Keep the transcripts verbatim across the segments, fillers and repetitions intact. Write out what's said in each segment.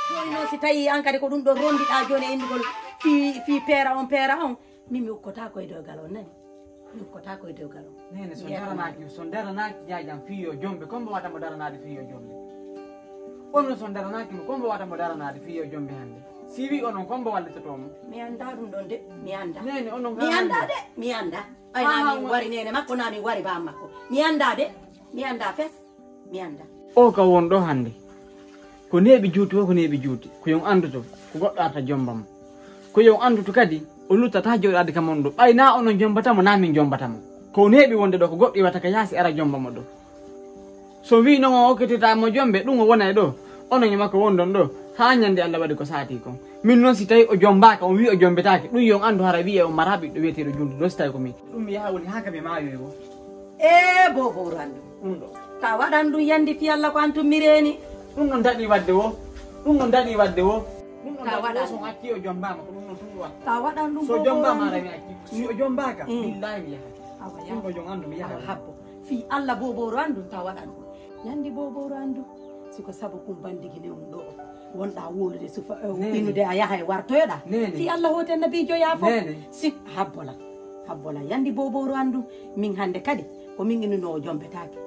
Jooni non, si tawii an kadi ko ɗum ɗon rondiɗaa jooni e innugol fii, fii peera on, peera on, min mi ukkotaako e dewgal on, nani? Mi ukkotaako e dewgal on. Neene, so daranaaki, so daranaaki jaajam fii yo jombe, ko mbo wata mo daranaade fii yo jombe? Onon so daranaaki mo, ko mbo wata mo daranaade fii yo jombe hannde? Si wii onon, ko mbo wallitotoo mo? Mi anndaa ɗum ɗon de, mi anndaa. Neene, onon mi anndaa de, mi anndaa. Ay, naa min wari neene makko, naa min wari baam makko. Mi anndaa de, mi anndaa fes, mi anndaa. O ka won ɗo hannde. Ko neeɓi juuti wo, ko neeɓi juuti. Ko yon annduto, ko goɗɗo arta jomba mo. Ko yon annduto kadi, o luttata jooɗaade ka mon ɗo. Ɓay naa onon jombata mo, naa min jombata mo. Ko neeɓi wonde ɗo, ko goɗɗo iwata ka yaasi ara jomba mo ɗo. So wii non o okkitata mo jombe, ɗum o wonay ɗo. Onon e makko wondon ɗo, haa ñande Alla waɗi ko saati kon. Min non si tawi o jombaaka, on wii o jombetaake, ɗum yon anndu hara wi'e on maraa ɓiɗɗo wi'eteeɗo Jundu ɗo, si tawi ko min. Ɗum mi yaha woni haa ka mi maayoy wo. Ee, boobooru anndu. Ɗum ɗo. Ta waɗan ɗum yandi fii Alla ko an tummireeni. Ɗum ɗon daɗi waɗde wo. Ɗum ɗon daɗi waɗde wo. Ɗum ɗon daɗi wo, so on acci o jombaama, ko ɗum ɗon tun ɗum waɗta. Ta waɗan ɗum. So jombaama, ara mi acci. Si o jombaaka, billaahi mi yahay. Awa, ɗum ɗo jon anndu mi yahay. Awa, habbo. Fii Alla, boobooru anndu, ta waɗan ɗum. Yandi boobooru anndu. Si ko sabu kun bandigi ne on ɗo. Wonɗaa wowlude sufa, eh, innude a yaha e wartoyoɗaa. Neene. Fii Alla hooten nabiijo yaafo. Neene. Si habbo lan. Habbo lan. Yandi boobooru anndu. Min hannde kadi, ko min innunoo o jombetaake.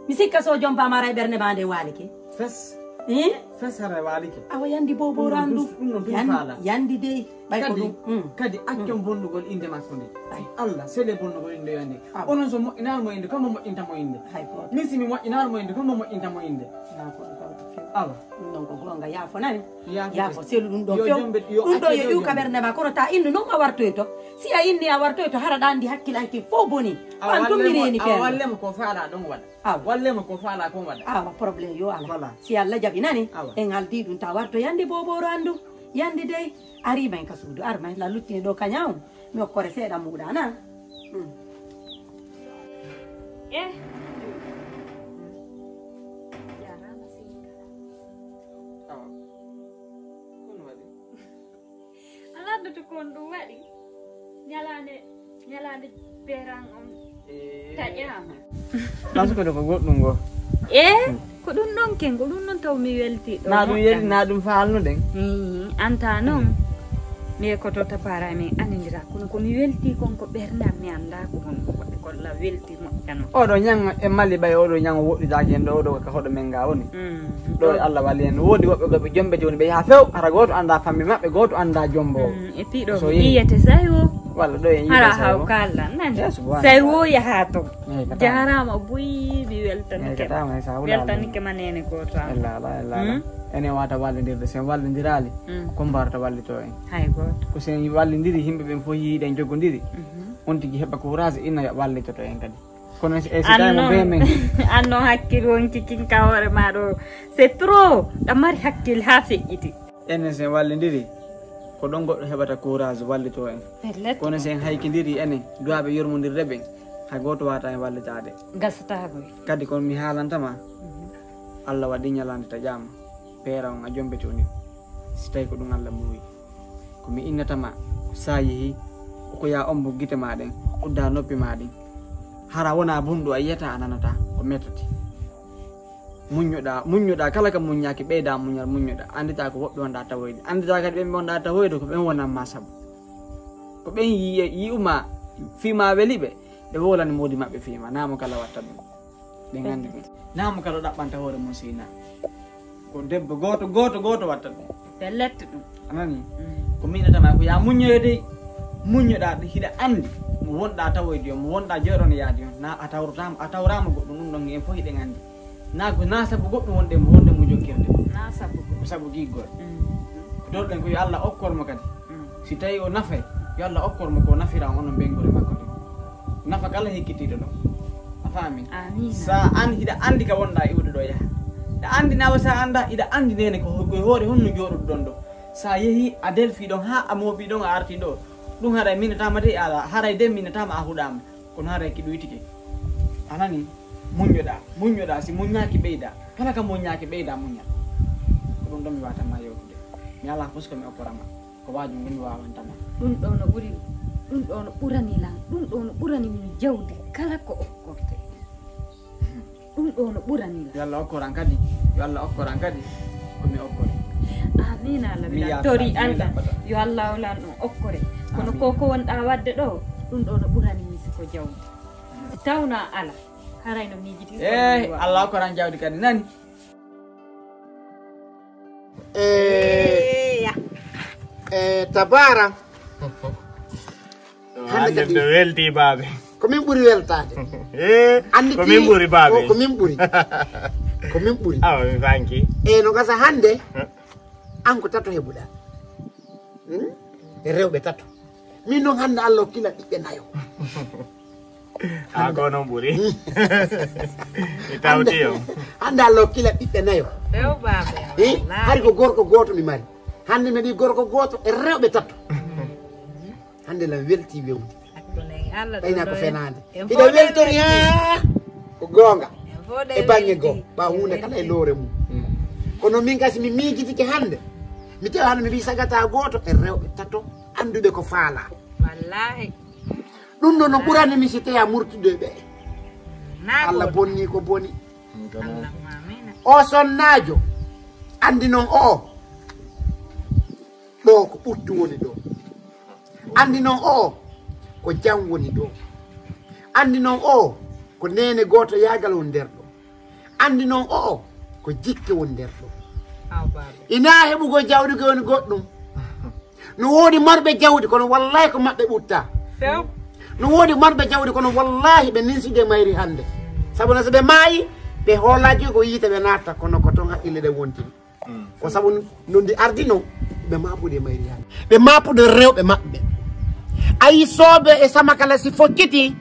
Mi sikka so o jombaama haray ɓernde maa nden waalike. Fes. Eh? Fes haray waalike. Awa yandi boobooru anndu. Ɗum ɗon tun, ɗum ɗon tun faalaa. Yandi dey. Ɓay ko kadi, ɗum. Mm. Kadi accon bonnugol innde makko nde. Ay. Alla, sele bonnugol innde yo nde. Awa. Onon so moƴƴinaali mo innde, ko mo moƴƴinta mo innde? Hay gooto. Min si mi moƴƴinaali mo innde, ko mo moƴƴinta mo innde? Naa ko ɗum tawata few. Awa. Ɗum ɗon ko goonga, yaafo nani? Yaafo. Yaafo, selu ɗum ɗon few. Ɗum ɗon yo iwka ɓernde maa, kono ta innu non a wartoyto. Si a inni a wartoyto, hara ɗa anndi hakkilaaji fow bonii. Ko an tummireeni feere. Awa, walle mo ko faalaa ɗon waɗa. Awa. Walle mo ko faalaa kon waɗa. Awa, problème yo alaa. Voilà. Si Alla jaɓi nani, awa, en haaldi ɗum ta warto yandi boobooru anndu. Yandi dey, ari may ka suudu, ar may la luttini ɗo kaña on. Mi okkore seeɗa muuɗa na. Hmm. Eh. Jaaraama seydi. Awa. Ko no waɗi? Alaa, ɗo to kon ɗum waɗi. Ñalaande, ñalaande peeran on taƴaama. Parce que ko goɗɗum ngo. Eh, ko ɗum ɗon ken, ko ɗum ɗon taw mi welti ɗo. Na ɗum yeli, na ɗum faalnuɗen. Hmm, anta non. Mi e koto tapara min anindira, kono ko mi welti kon ko ɓernde am, mi anndaa ko honɗum waɗi, ko la welti moƴƴano. Oɗo ñaŋ e Mali ɓay, oɗo ñaŋ woɗɗitaaki en ɗo, oɗo ka hoɗo men nga woni. Mm. Ɗo e Allah walli en. Woodi woɓɓe ko ɓe jombe jooni ɓe yaha few, hara gooto anndaa fammi maɓɓe, gooto anndaa jombo. Mm, e piɗo so mi yii- yiyete sayo. Walla ɗo en yiyete hara sayo. Hawka Allah, nani? Yes, subhanallah. Sayo yaha to. Jaaraama buy, mi weltanike. Weltanike ma neene gooto am. Ella ala, ella ala. Hmm? Enen wata wallindirde, sen wallindiraali, hmm, ko mbarata wallito en. Hay gooto. Ko sen wallindiri, yimɓe ɓen fof yiiɗen jogodiri. Mhm. On tigi heɓa courage, ina wallitoto en kadi. Kono e si tawi mo be men. An non hakkil wonki kin ka hoore ma ɗo. C'est trop. Ɗa mari hakkil haa feƴƴiti. Enen sen wallindiri, ko ɗon goɗɗo heɓata courage wallito en. Pellet. Kono sen haykindiri enen, duwaaɓe yurmondirde ɓen, hay gooto waata en wallitaade. Gasata koy. Kadi kono mi haalanta ma, mhm, Allah waɗi ñalaande taƴaama, peera on a jombete on. Si tawi ko ɗum Allah muuyi. Ko mi innata ma, ko sa yehi, ko ya ombo gite ma ɗen, udda noppi ma ɗin. Hara wona bunɗo a yiyata a nanata, ko metati. Muññoɗaa, muññoɗaa, kala ka muññaaki, ɓeydaa muñal, muññoɗaa. Annditaa ko woɓɓe wonɗaa tawoyde. Annditaa kadi ɓen ɓe wonɗaa tawoyde, ko ɓen wonan ma sabu. Ko ɓen yi'i, yi'u ma, fii ma weli ɓe, ɓe wowlani moodi maɓɓe fii ma. Naa mo kala watta ɗum. Ɓe nganndi ɗum. Naa mo kala ɗaɓɓanta hoore mum si naa. Ko debbo gooto, gooto, gooto watta ɗum. Pellet ɗum. A nani? Mm. Ko miinata ma ko yaa muññoyo dey, muññoɗaa, hiɗa anndi mo wonɗaa tawoyde on, mo wonɗaa jooɗono yaade on, naa a tawrotaama, a tawraama goɗɗum, ɗum ɗon en fof hiɗen anndi. Naa ko, naa sabu goɗɗum wonde mo, wonde mo jokkirde. Naa sabu ko. Ko sabu giggol. Mm. Ko torɗen ko yo Allah okkor mo kadi. Mm. Si tawi o nafay, yo Allah okkor mo ko nafira on onon ɓeynguure makko ndin. Nafa kala hekkitiiɗo ɗon. A faami? Amiin. Sa an hiɗa anndi ka wonɗaa iwde ɗo yaha. Ɗa anndi nawa sa annda, hiɗa anndi nene ko, ko e hoore honno jooɗuɗo ɗon ɗo. Sa yehi, a delfii ɗon haa a mooɓii ɗon, a artii ɗo. Ɗum haray minataama de, a, haray de minataama a huɗaama. Kono haray ki ɗuytike. A nani? Muññoɗaa, muññoɗaa, si muññaaki ɓeydaa. Kala ka muññaaki ɓeydaa muñal. Ko ɗum ɗon mi waawata ma yewtude. Mi alaa fus ko mi okkorama. Ko waaju ngu mi waawanta ma. Ɗum ɗo no ɓuri, ɗum ɗo no ɓurani lan, ɗum ɗo no ɓurani min jawdi kala ko okkorte. Ɗum ɗo no ɓurani lan. Yo Allah okkor an kadi, yo Allah okkor an kadi, ko mi okkori. Amiin, Allah mi mi yaafata, tori mi Allah. Yaafata. Yo Allah hokku on okkore. Kono amiin. Ko ko wonɗaa waɗde ɗoo, ɗum ɗoo no ɓurani mi si ko jawdi. Si tawnaa ala, haray no miijiti ko eh, mi waɗa. Allah hokku on jawdi kadi nani. Eh, eh, Tabara. Hannde hannde kadi mi weltii, baabe. Ko min ɓuri weltaade. Eh, anndi ko min ɓuri, baabe. Ko, ko min ɓuri. Ko min ɓuri. Awa, mi fankii. Eh, no gasa hannde, eh, an ko tato heɓuɗaa. Hmm? E rewɓe tato. Min non hannde Allah hokkii lan ɓiɓɓe nayo. Ah, ko non ɓuri. Mi tawti on. Hannde Allah hokkii lan ɓiɓɓe nayo. Few baabe. Eh, wallahi. Hari ko gorko gooto mi mari. Hannde mi heɓii gorko gooto e rewɓe tato. Hannde lan weltii wewde. Hakkunde e Allah. Ɓayna ko fenaande. Hiɗa weltori haa ko goonga. E baŋŋe goo, ɓaa huunde kala e loore mum. Mm. Kono min kasi mi miijitike hannde. Mi tawi hannde mi wi'i sagata gooto e rewɓe tato annduɓe ko faalaa. Wallaahi. Ɗum ɗoo no ɓurani mi si tawii a murtude ɓe. Naa Allah ko bonni ko boni. Allahumma amiin. O sonnaajo, anndi non o. Ɗoo ko ɓuttu woni ɗoo. Anndi non oo ko jam woni ɗoo. Anndi non oo ko neene gooto yaagal woni nder ɗoo. Anndi non oo ko jikke woni nder ɗoo. Aw, baaba. Inaa heɓugol jawdi ko woni goɗɗum. No woodi marɓe jawdi, kono wallaahi ko maɓɓe ɓuttaa. Few. No woodi marɓe jawdi, kono wallaahi ɓe ninsude mayri hannde. Sabu no so ɓe maayi, ɓe hoolaaji ko yiite ɓe naatta, kono ko ton haqqille ɗen wontini. Mm. Ko sabu no ndi ardino, ɓe maapude mayri hannde. Ɓe maapude rewɓe maɓɓe. Ayi soobe e Samakala si fokkiti,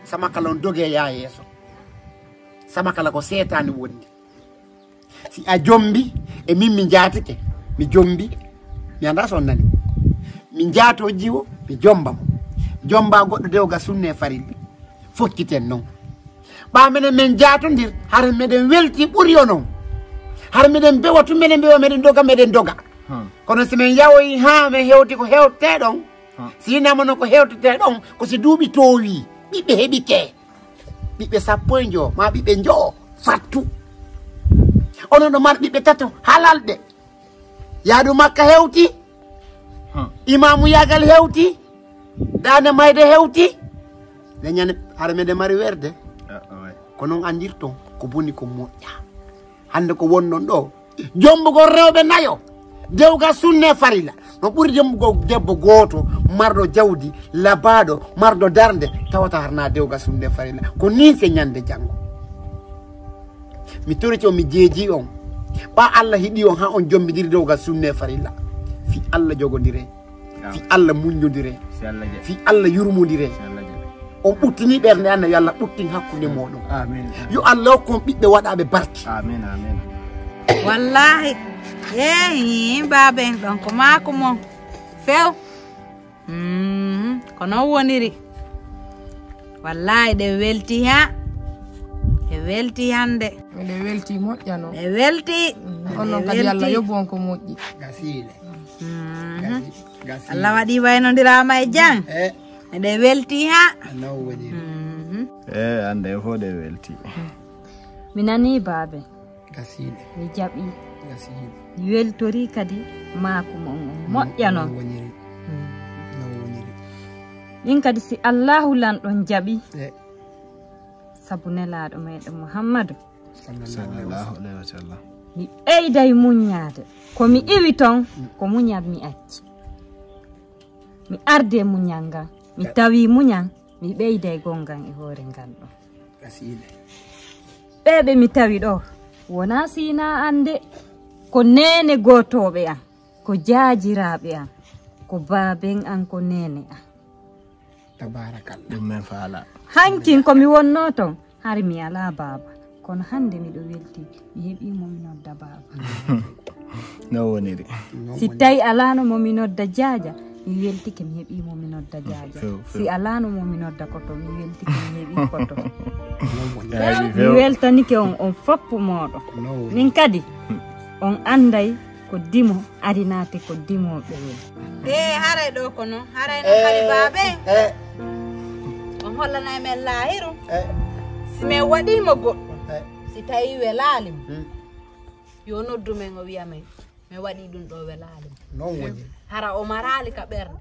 Samakala on doge yaa yeeso. Samakala ko seetaani wondi. Si a jombi, e min mi jaatike, mi jombi, mi anndaa so on nani. Mi jaatoo jiwo, mi jomba mo. Jomba goɗɗo dewga sunne farilla. Fokkiten non. Ɓaa menen men jaatondir, hara meɗen welti ɓuri onon. Hara meɗen bewa tun, meɗen bewa, meɗen doga, meɗen doga. Hmm. Kono si men yawoyi haa men hewti ko hewtee ɗon, hmm, si hinaa mo non ko hewtetee ɗon, ko si duuɓi toowii, ɓiɓɓe heɓike. Ɓiɓɓe sappo e njowo, maa ɓiɓɓe njowo, fattu. Onon ɗo mari ɓiɓɓe tato, halalɓe. Yaadu Makka hewti, hmm, imaamu yaagal hewti, daande mayde hewti. Leñane hara meɗen mari werde. Ah, ah, ouais. Ko non anndirton, ko boni ko moƴƴa. Hannde ko wonnon ɗoo, jombugol rewɓe nayo, dewgal sunne farilla, no ɓuri jombugol debbo gooto, marɗo jawdi, labaaɗo, marɗo darnde, tawata harnaa dewgal sunne farilla. Ko nii se ñande janngo. Mi torike on, mi jeejii on. Ɓaa Allah hiɗii on haa on jombindiri dewgal sunne farilla. Fii Allah jogondiree. Fii Allah muññondiree. Si Allah jaɓi. Fii Allah yurmondiree. Si Allah jaɓi. On ɓuttinii ɓernde an, yo Allah ɓuttin hakkunde mooɗon. Amiin, amiin. Yo Allah hokku on ɓiɓɓe waɗaaɓe barke. Amiin, amiin. Wallaahi. Eeyi, baaben ɗon ko maaku mon. Few. Mm, ko non woniri. Wallaahi, ɗe welti ha. Ɗe welti hannde. Miɗo welti moƴƴa non. Ɗe welti. Mm, on non kadi Allah yoɓu on ko moƴƴi. Gasiile. Mhm. Gasi-, gasiile. Allah waɗi waynondiraama e jam. Eh. Eɗe welti ha. No woni. Mhm. Eh, hannde fof ɗe welti. Mi nanii baabe. Gasiiɗe. Mi jaɓii. Gasiiɗe. Mi weltorii kadi maaku mon on. Moƴƴa non. No woniri. Hmm. No woniri. Min kadi si Allaahu Lanɗo on jaɓii. Eh. Sabu Nelaaɗo meɗen Muhammadu. Sallallahu alaihi wasallam. Mi ɓeyday muññaade. Ko mi iwi ton, ko muñal mi acci. Mi ardi e muñal ngal. Mi tawi muñal, mi ɓeyday gongal e hoore ngal ɗon. Gasiiɗe. Ɓee ɓe mi tawi ɗoo, wonaa siinaa an de, ko neene gootooɓe an, ko jaajiraaɓe an, ko baaben an, ko neene an. Tabaarakalla. Ɗum men faalaa. Hankin ko mi wonnoo ton, hari mi alaa baaba. Kono hannde miɗo weltii, mi heɓii mo mi nodda baaba. No woniri. Si tawi alaano mo mi nodda jaaja, mi weltike mi heɓii mo mi nodda jaaja. Few, few. Si alaano mo mi nodda koto, mi weltike mi heɓii koto. Jaabi mi few. Weltanike on, on foppu mooɗon. No woniri. Min kadi, on annday ko dimo ari naati ko dimooɓe woni. Ee, haray ɗoo ko non, haray non hari baabe. Eh. On hollanay men laahiru. Eh. Si men waɗii mo goɗɗum, eh, si tawii welaali mo, hmm, yo noddu men o wi'a men. Mi waɗi ɗum ɗo welaali mo. Non woni. Hara o maraali ka ɓernde.